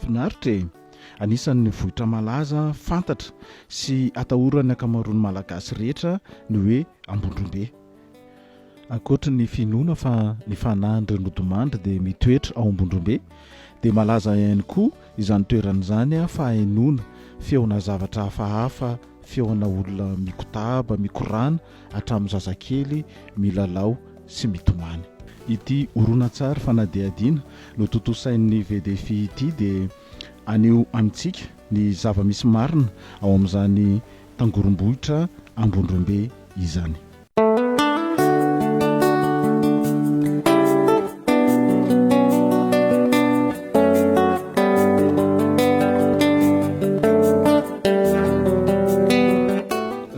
Mahafinaritra e! Anisan'ny vohitra malaza fantatra sy atahoran'ny ankamaroan'ny Malagasy rehetra ny hoe Ambondrombe. Ankoatry ny finoana fa ny fanahin'ireo nodimandry dia mitoetra ao Ambondrombe dia malaza ihany koa izany toerana izany fa ahenoana feona zavatra hafahafa, feona olona mikotaba, mikorana hatramin'ny zazakely milalao sy mitomany. Ity horonantsary fanadihadiana notontosain'ny VDFI ity dia haneho amintsika ny zava-misy marina ao amin'izany tangorombohitra Ambondrombe izany.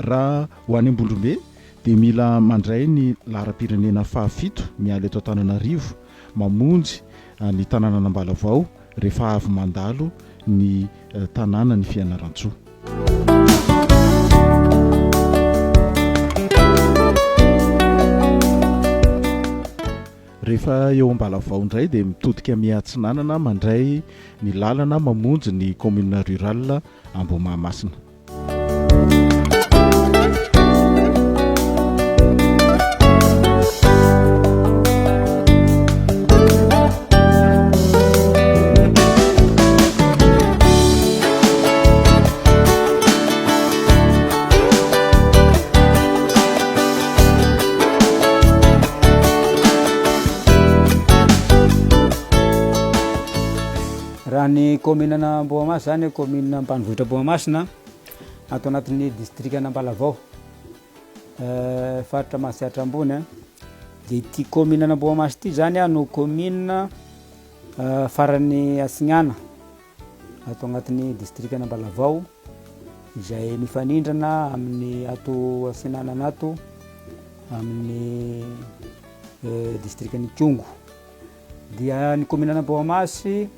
Raha ho any Ambondrombe dia mila mandray ny laharam-pirenena fahafito miala eto Antananarivo mamonjy ny tanànan'Ambalavao rehefa avy mandalo ny tanànan'i Fianarantsoa. Rehefa eo Ambalavao indray dia mitodika miatsinanana mandray ny lalana mamonjy ny commune rurale Ambohimahamasina. Raha ny kaominana Ambohimahamasina zany, kaominina ambanivohitra Ambohimahamasina, ato anatin'ny distrikan'Ambalavao, faritra Mahatsiatra Ambony, dia ity kaominana Ambohimahamasina ity zany no kaominina farany atsignana ato anatin'ny distrikan'Ambalavao, izay mifanindrana amin'ny ato atsinanana ato amin'ny distrikan'Ikongo. Dia ny kaominana Ambohimahamasy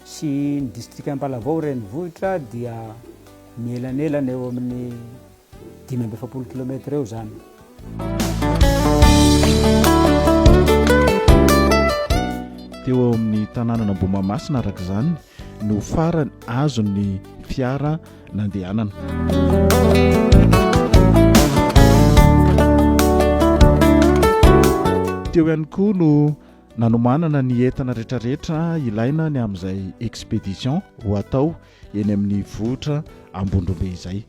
sy ny distrika Ampalavao renivohitra dia mielanelana eo amin'ny 45 kilomètre eo izany. Teo amin'ny tanànan'Ambohimahamasina araka izany no farany azon'ny fiara nandehanana. Teo ihany koa no nanomanana ny entana rehetrarehetra ilaina ny amin'izay expédition ho atao eny amin'ny vohitra Ambondrombe izay.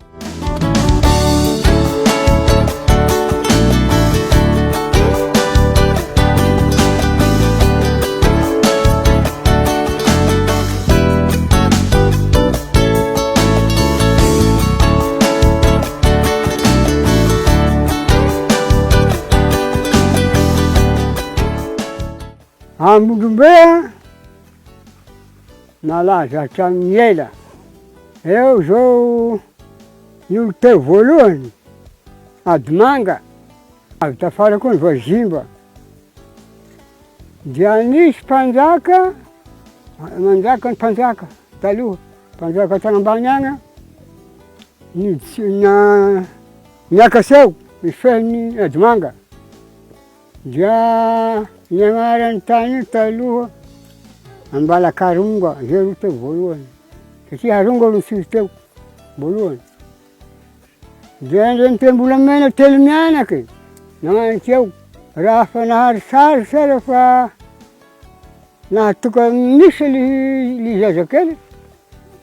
Ambondrombe a, nalaza hatramin'ny ela. Eo zao ny olo teo voalohany, Adimanga, avy tafara koa ny Vazimba. Dia nisy mpanjaka, nanjaka ny mpanjaka taloha, mpanjaka tany ambany agny, niditsy na niakatra eo nifehy ny Adimanga. Dia ny anaran'ny tany io taloha Ambalakaronga, zay aloha teo voalohany, satria Haronga no nitsiry teo voalohany. Dia Andriantembolamena telo mianaka e, nagnano teo, raha fa nahary sarotra aza fa nahatoka misy le le zazakely,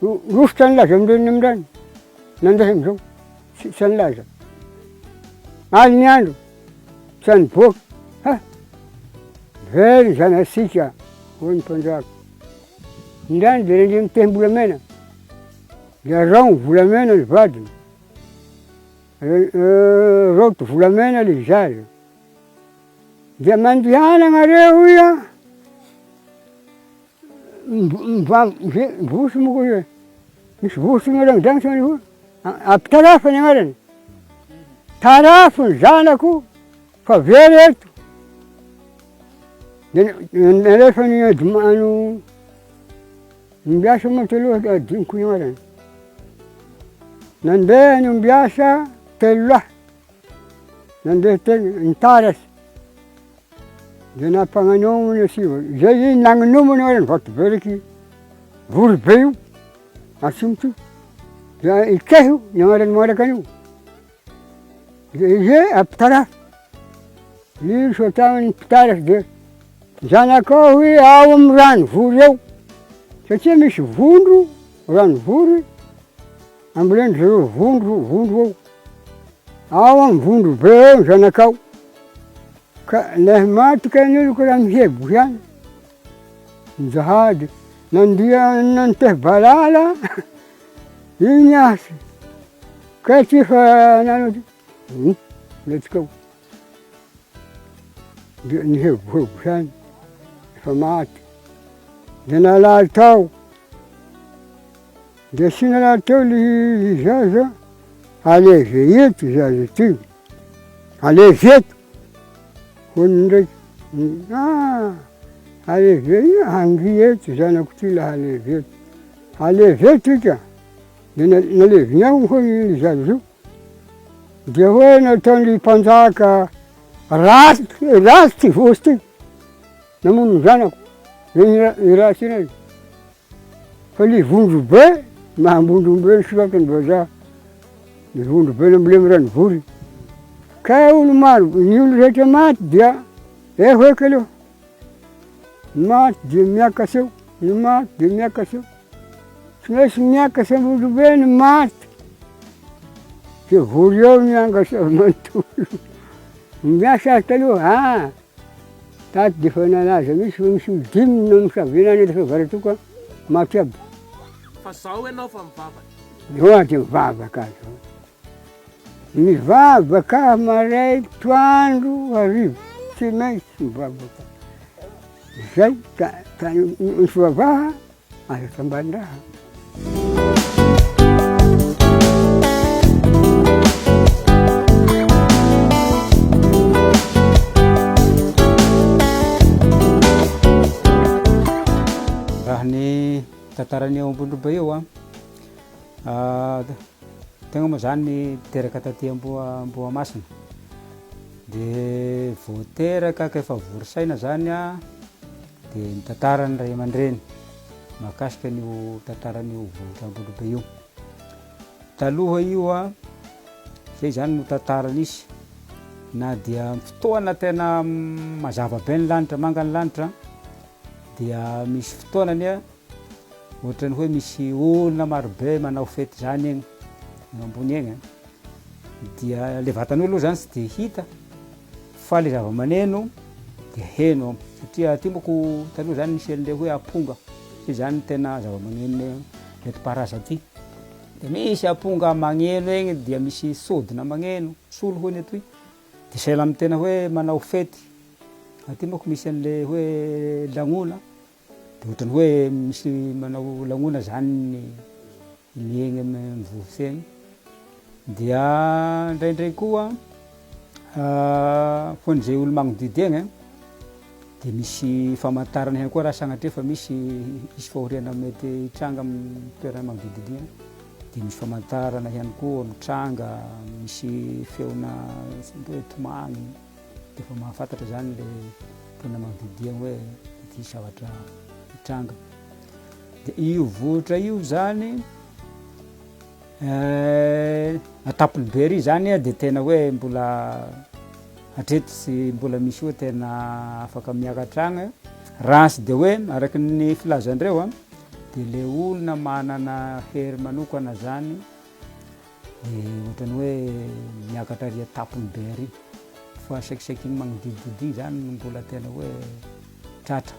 rosotra nilaza amin-dreniny amin-drainy, nandeha amizao, tsy tsy nilaza. Aliny andro. Tsy nivoaka. Ha! Very ny zanatsika, hoy ny mpanjaka. Indray dia nandeha mitehim-bolamena. Dia raomy volamena ny vadiny. Raoty volamena ilay zaza. Dia mandehana nareo hoy aho. Vosy moa koa misy vosy mirangidrangitra any koa. Ampitarafa ny anarany. Tarafo ny zanako fa very eto. Dia nalefa ny adimano ombiasa moa taloha adinoko ny anarany. Nandeha ny ombiasa telo lahy. Nandeha teny nitaratra. Dia nampagnanomana sy zay izy nagnomana hoe ny vato beriky. Vory be io, atsimo ty. Dia Ikeho ny anarany manaraka an'io. Dia izy Ampitarafy. Io soatahan'ny mpitarafy dia zanakao hoe ao amin'ny rano vory ao. Satria misy vondro, rano vory, ambolen-dry zareo vondro, vondro ao. Ao amin'ny vondro be ao ny zanakao. Ka lahy maty ka ny oloko raha mihebo ihany. Nijahady, nandia nantehy valala, iny asy. Ka tsy fa nanao ty, netsika ao. Dia nihebohebo ihany, efa maty. Dia nalaly tao. Dia tsy nalaly teo le zaza, alevy eto zaza ity. Alevy eto. Hoy ndraiky, ah, alevy io, hangy eto zanako ty laha alevy eto. Alevy eto ika. Dia naleviny ao hoy io zaza io. Dia hoe nataon'ny mpanjaka ratsy, ratsy ty vosy ty. Namono ny zanako. Ny ratsy iny. Fa ny vondrobe, maha vondrombe ny soratany vazaha, ny vondrobe nambolena ranovory. Ka olo maro, ny olo rehetra maty dia eho eky aloha. Ny maty dia miakatra eo, ny maty dia miakatra eo. Tsy maintsy miakatra am-bondrombe ny maty. Dia vory eo ny angatra manontolo. Miasa azy taloha, ah! Tato dia efa nalaza mihitsy fa misy olo dimy no misaviana any rehefa varatoka maty aby. Fa zao ianao fa mivavaka. Zao aho dia mivavaka zao. Mivavaka aho maray toandro hariva tsy maintsy mivavaka. Zay ka ka ny fivavaha Aza tambanin-draha. Raha ny tantaran'ny ao Ambondrobe io an, tegna moa zany teraka taty Amboamasina, de vao teraka ka efa vory saina zany an, Dia nitantara ny ray aman-dreny mahakasika an'io tantaran'io vohitra Ambondrobe io. Taloha io a, zay zany no tantara nisy, na dia fotoana tena mazava be ny lanitra, manga ny lanitra, dia misy fotoana anie ohatran'ny hoe misy olona marobe manao fety zany eny, eny ambony eny a, dia le vatan'olo aloha zany tsy dia hita Fa le zava-maneno dia heno ao satria aty manko taloha zany nisy an'le hoe aponga, zay zany tena zava-maneno nentim-paharazana aty, de misy aponga magneno egny dia misy sodina magneno, solo hoy ny atoy, de sahala amin'ny tena hoe manao fety, aty manko misy an'le hoe lagnona de ohatran'ny hoe misy manao lagnona zany ny Ny eny amin'ny vohitra eny. Dia indraindray koa ho an'izay olo magnodidy egny dia misy famantarana ihany koa raha sagnatria fa misy hisy fahoriana mety hitranga amin'ny toerana magnodididina eny dia misy famantarana ihany koa mitranga, misy feona hoe tomagny dia efa mahafantatra zany le mponina magnodididigna hoe mety hisy zavatra hitranga. Dia io vohitra io zany an-tampony be ery zany dia tena hoe mbola hatreto tsy mbola misy hoe tena afaka miakatra agny, raha tsy dia hoe araky ny filazandreo an, dia le olona manana hery manokana zany de ohatran'ny hoe miakatra ary an-tampony be ary fa saikisaiky iny magnodidididiny zany no mbola tena hoe tratra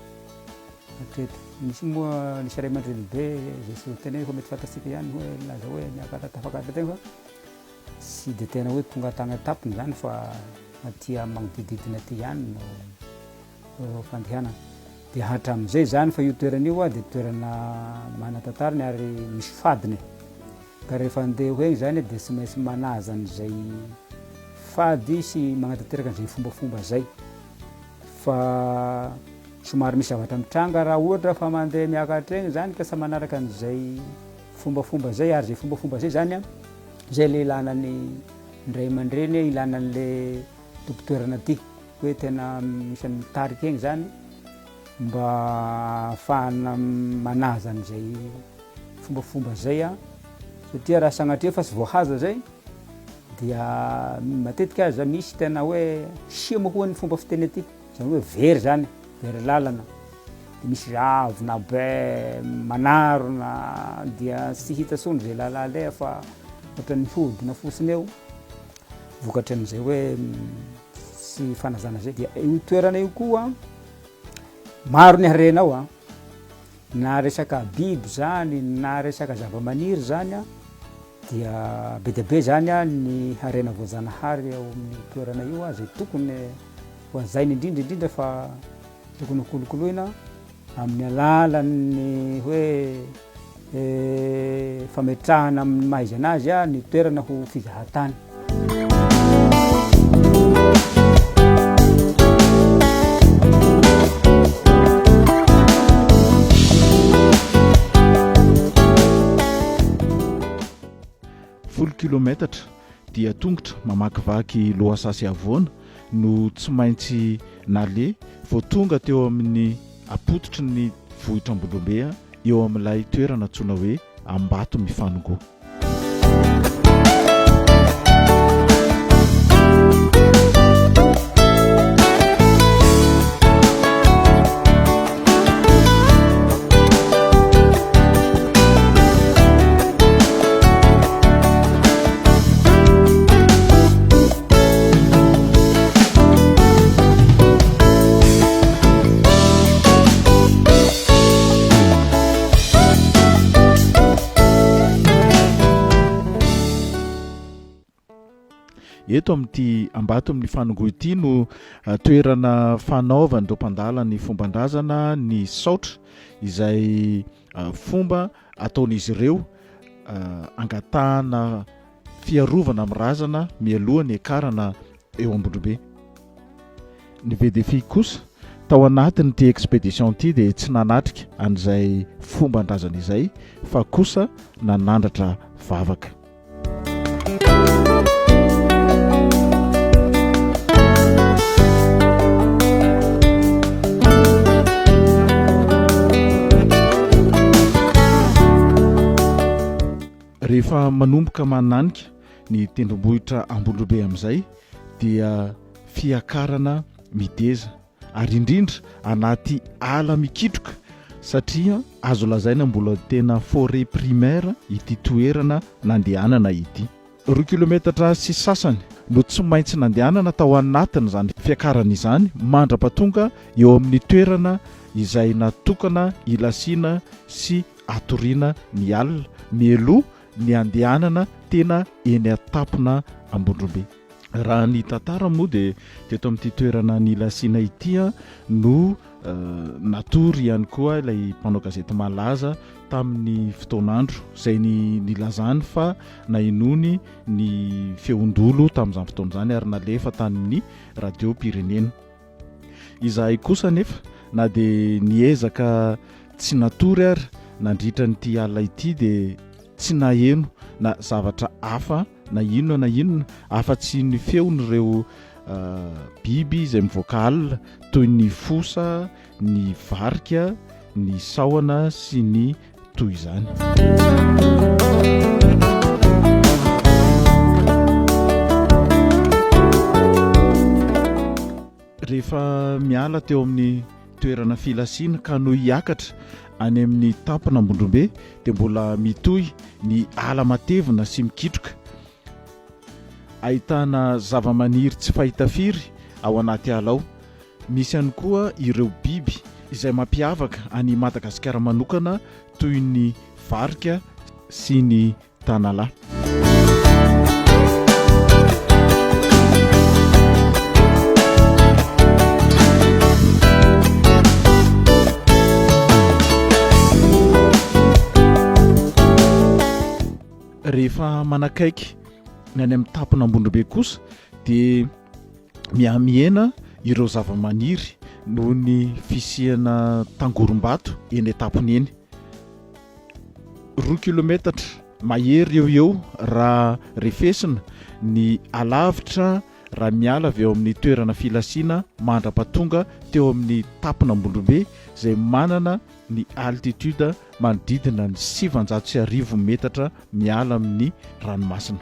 hatreto. Misy moa nisy ray aman-dreny be zay tsy teneniko fa mety fantatsika ihany hoe nilaza hoe niakatra tafakatra teny fa tsy de tena hoe tonga tany an-tampony zany fa aty amin'ny magnodidididina aty ihany no fandehanana. Dia hatramin'izay izany fa io toerana io dia toerana manan-tantarany ary misy fadiny e. Ka rehefa handeha ho eny izany dia tsy maintsy manaja an'izay fady sy manatanteraka an'izay fombafomba izay. Fa somary misy zavatra mitranga raha ohatra fa mandeha miakatra eny izany ka tsy manaraka an'izay fombafomba izay ary izay fombafomba izay izany an, izay ilay ilana ny ray aman-dreny, ilana an'ilay tompon-toerana aty. Hoe tena isan'ny mitarika eny izany. mba ahafahana manaja an'izay fombafomba izay satria raha sagnatria fa tsy voahaja zay dia matetika aza misy tena hoe sia moa hoy ny fomba fiteny aty, zany hoe very zany, very lalana, de misy ravina be manarona dia tsy hita tsony zay lala aleha fa ohatran'ny mihodina fotsiny eo vokatran'izay hoe tsy fanajana zay. Dia io toerana io koa maro ny harena ao an, na resaka biby zany na resaka zava-maniry zany an, dia be dia be zany an ny harena voajanahary ao amin'io toerana io an, zay tokony ho hajaina indrindra indrindra fa tokony ho kolokoloina amin'ny alalan'ny hoe fametrahana amin'ny maha izy anazy ny toerana ho fizahan-tany. Folo kilometatra dia tongotra mamakivaky lohasaha sy havoana no tsy maintsy naleha vao tonga teo amin'ny apototry ny vohitr'Ambondrombe eo amin'ilay toerana antsoina hoe Ambato Mifanongoa. Eto amin'ity Ambato mifanongoa ity no eh, toerana fanaovan'ireo mpandala ny fomban-drazana ny saotra izay eh, fomba ataon'izy ireo eh, angatahana fiarovana amin'ny razana mialoha ny hiakarana eo Ambondrombe. Ny VDFI kosa, tao anatin'ity expédition ity dia tsy nanatrika an'izay fomban-drazana izay fa kosa nanandratra vavaka. Rehefa manomboka mananika ny tendrombohitra Ambondrobe amin'izay dia fiakarana mideza ary indrindra anaty ala mikitroka satria azo lazaina mbola tena forêt primaire ity toerana nandehanana ity. Roa kilometatra sy sasany no tsy maintsy nandehanana tao anatin'izany fiakarana izany mandra-pahatonga eo amin'ny toerana izay natokana hilasiana sy hatoriana ny alina mialoha ny handehanana tena eny an-tampona Ambondrombe. Raha ny tantara moa dia teto amin'ity toerana nilasiana ity no natory ihany koa ilay mpanao gazety malaza tamin'ny fotoan'andro izay nilazany fa nahenoany ny feon-dolo tamin'izany fotoana izany ary nalefa tany amin'ny radiom-pirenena. Izahay kosa anefa na dia niezaka tsy natory ary nandritra an'ity alina ity dia tsy naheno na zavatra hafa na inona na inona afa-tsy ny feon'ireo biby izay mivoaka alina toy ny fosa, ny varika, ny sahona sy ny toy izany. Rehefa miala teo amin'ny toerana filasiana ka no hiakatra any amin'ny tampon'Ambondrombe dia mbola mitohy ny ala matevina sy mikitroka. Ahitana zavamaniry tsy fahita firy ao anaty ala ao. Misy ihany koa ireo biby izay mampiavaka an'i Madagasikara manokana toy ny varika sy ny tanalahy. Rehefa manakaiky ny any amin'ny tampon'Ambondrombe kosa dia Mihamihena ireo zavamaniry noho ny fisiana tangorom-bato eny an-tampony eny. Roa kilometatra mahery eo ho eo raha refesina ny halavitra. raha miala avy eo amin'ny toerana filasiana mandra-pahatonga teo amin'ny tampon'Ambondrombe izay manana ny altitude manodidina ny 1900 metatra miala amin'ny ranomasina.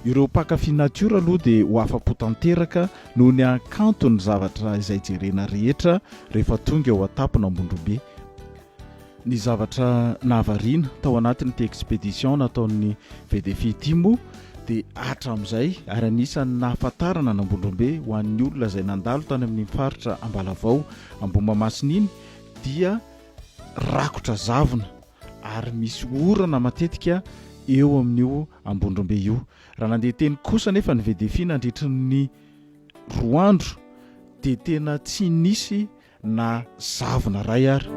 Ireo mpankafy natiora aloha dia ho afa-po tanteraka noho ny hakanton'ny zavatra izay jerena rehetra rehefa tonga eo an-tampon'Ambondrombe. Ny zavatra nahavariana tao anatin'ity expédition nataon'ny VDFI ity moa dia hatramin'izay ary anisan'ny nahafantarana an'Ambondrombe ho an'ny olona izay nandalo tany amin'iny faritra Ambalavao Ambohimahamasina iny dia rakotra zavona ary misy orana matetika eo amin'io Ambondrombe io. Raha nandeha teny kosa anefa ny VDFI nandritry ny roa andro dia tena tsy nisy na zavona ray ary.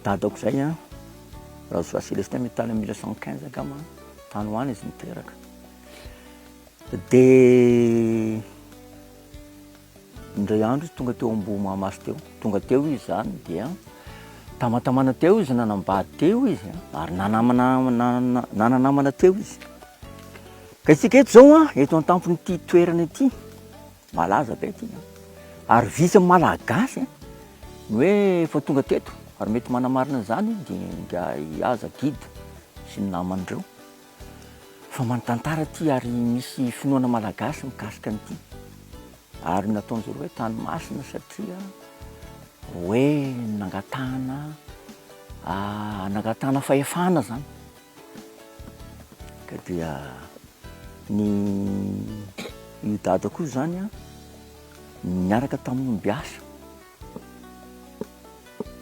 Dadako zay an, Rajosoa Célestin mety tany 1915 angamba tany ho any izy niteraka. Dia Indray andro izy tonga teo Ambohimahamasy teo. Tonga teo izy izany dia tamatamana teo izy, nanambady teo izy ary nanamana nananamana teo izy. Ka isika eto izao an, eto an-tampon'ity toerana ity, malaza be ity an, ary vitsy amin'ny Malagasy ny hoe efa tonga teto, ary mety manamarina an'izany dia ingahy Aza Guide sy ny namany ireo. Fa manin-tantara ity ary misy finoana malagasy mikasika an'ity. Ary nataon-dry zareo hoe tany masina satria hoe nangatahana nangatahana fahefana zany. Ka dia ny io dadako io zany an, niaraka tamin'ny ombiasa.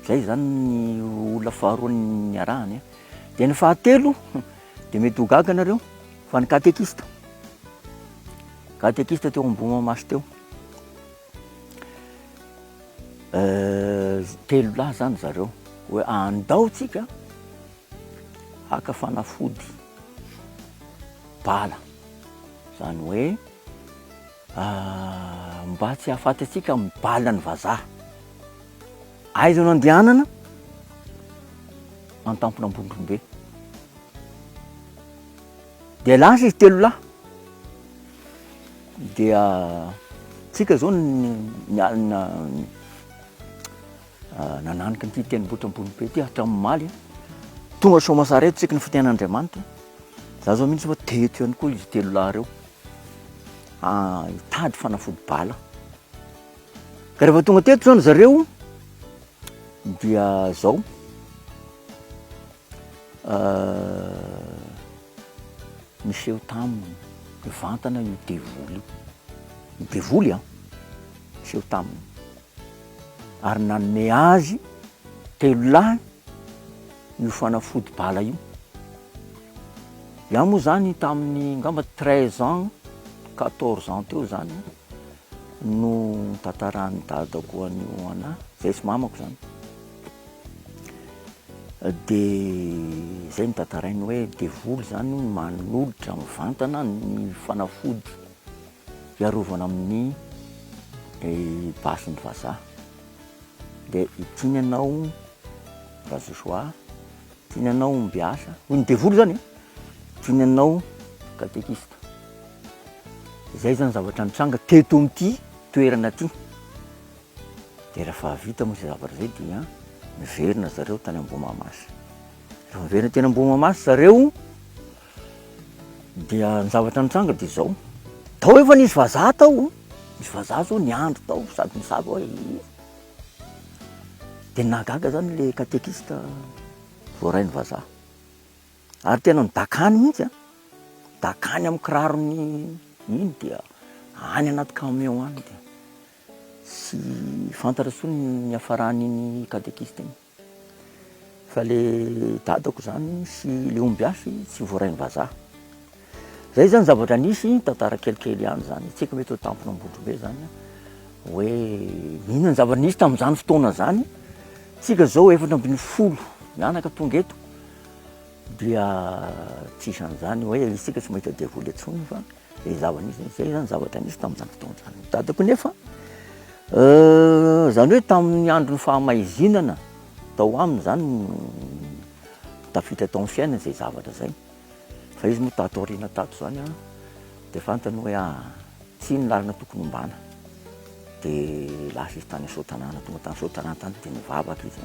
Zay zany ny olona faharoa niarahany. Dia ny fahatelo dia mety ho gaga nareo fa ny katekista. Katekista teo Ambohimahamasy teo. Telo lahy zany zareo hoe andao tsika haka fanafody bala. Zany hoe Mba tsy hahafaty antsika amin'ny balan'ny vazaha. Aiza no andehanana? An-tampon'Ambondrombe. Dia lasa izy telo lahy. Dia tsika zao ny alina nananika an'ity tendrombohitra Ambondrombe ity hatramin'ny omaly. Tonga soamantsara eto tsika ny fitian'Andriamanitra. Za zao mihitsy fa teto ihany koa izy telo lahy ireo. hitady fanafody bala. Ka rehefa tonga teto zany zareo dia zao niseho taminy nivantana io devoly io, ny devoly an, niseho taminy ary nanome azy telo lahy io fanafody bala io. Iaho moa zany tamin'ny angamba 13 ans, 14 ans teo zany no nitantarahan'i dadako an'io anah, zay sy mamako zany. De zay notantarainy hoe devoly zany hono manolotra mivantana ny fanafody hiarovana amin'ny basin'ny vazaha. De ity ny anao Rajosoa. Tiany anao ombiasa, hoy ny devoly zany e, tiany anao katekista. Izay zany zavatra nitranga teto amin'ity toerana ity. Dia rehefa vita moa izay zavatra izay dia niverina zareo tany Ambohimahamasy. Rehefa niverina teny Ambohimahamasy zareo dia ny zavatra nitranga dia izao, tao efa nisy vazaha tao, nisy vazaha zao niandry tao sady nisava hoe iza. Dia nahagaga zany le katekista voarain'ny vazaha. Ary tena nidakany mihitsy an, dakany amin'ny kirarony iny dia any anaty camion any dia tsy fantatra intsony ny niafaran'iny katekista iny. Fa le dadako zany sy le ombiasy tsy voarain'ny vazaha. Zay zany zavatra nisy, tantara kelikely ihany zany, tsy haiko mety ho tampon'Ambondrombe zany an, hoe inona ny zavatra nisy tamin'izany fotoana zany, tsika zao 14 mianaka tonga eto dia tsisy an'izany hoe isika tsy mahita devoly intsony fa. Zay zava-nisy, zay zany zavatra nisy tamin'izany fotoana izany. Dadako nefa zany hoe tamin'ny andron'ny fahamaizinana tao aminy zany no tafiditra tao amin'ny fiainany zay zavatra zay. Fa izy moa tato aoriana tato zany an, de fantany hoe ah, tsy ny lalana tokony hombana. De lasa izy tany Soatanàna, tonga tany Soatanàna tany de nivavaka izy.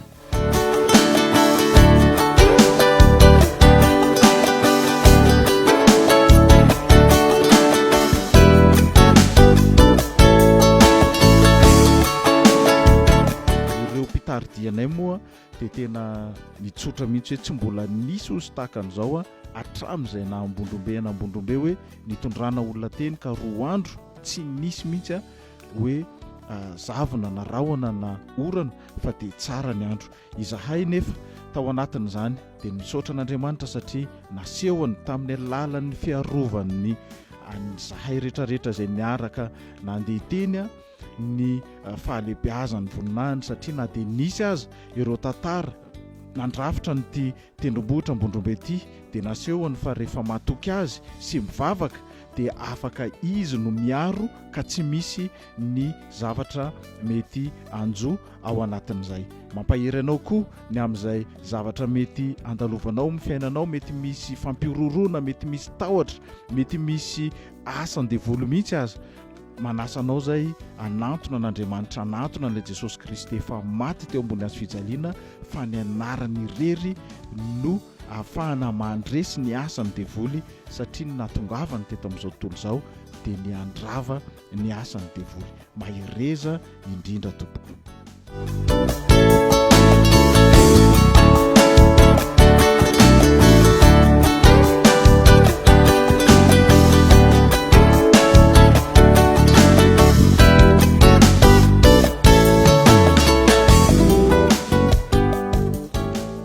Ireo mpitari-dia anay moa dia tena nitsotra mihitsy hoe tsy mbola nisy ozy tahaka an'izao hatramin'izay naha Ambondrombe an'Ambondrombe hoe nitondrana olona teny ka roa andro tsy nisy mihitsy hoe zavona na rahona na orana fa dia tsara ny andro. Izahay nefa tao anatin'izany dia misaotra an'Andriamanitra satria nasehony tamin'ny alalan'ny fiarovan'ny an'izahay rehetrarehetra izay niaraka nandeha teny ny fahalehibeazan'ny voninahiny satria na dia nisy aza ireo tantara nandrafitra an'ity tendrombohitra Ambondrombe ity dia nasehony fa rehefa matoky azy sy mivavaka dia afaka izy no miaro ka tsy misy ny zavatra mety hanjo ao anatin'izay. Mampahery anao koa ny amin'izay zavatra mety andalovanao amin'ny fiainanao, mety misy fampihorohoroana, mety misy tahotra, mety misy asan-devoly mihitsy aza. Manasa anao izay hanantona an'Andriamanitra, hanantona an'ilay Jesosy Kristy efa maty teo ambony hazo fijaliana fa ny anarany irery no ahafahana mandresy ny asan'ny devoly satria ny nahatongavany teto amin'izao tontolo izao dia ny handrava ny asan'ny devoly. Mahereza indrindra tompoko.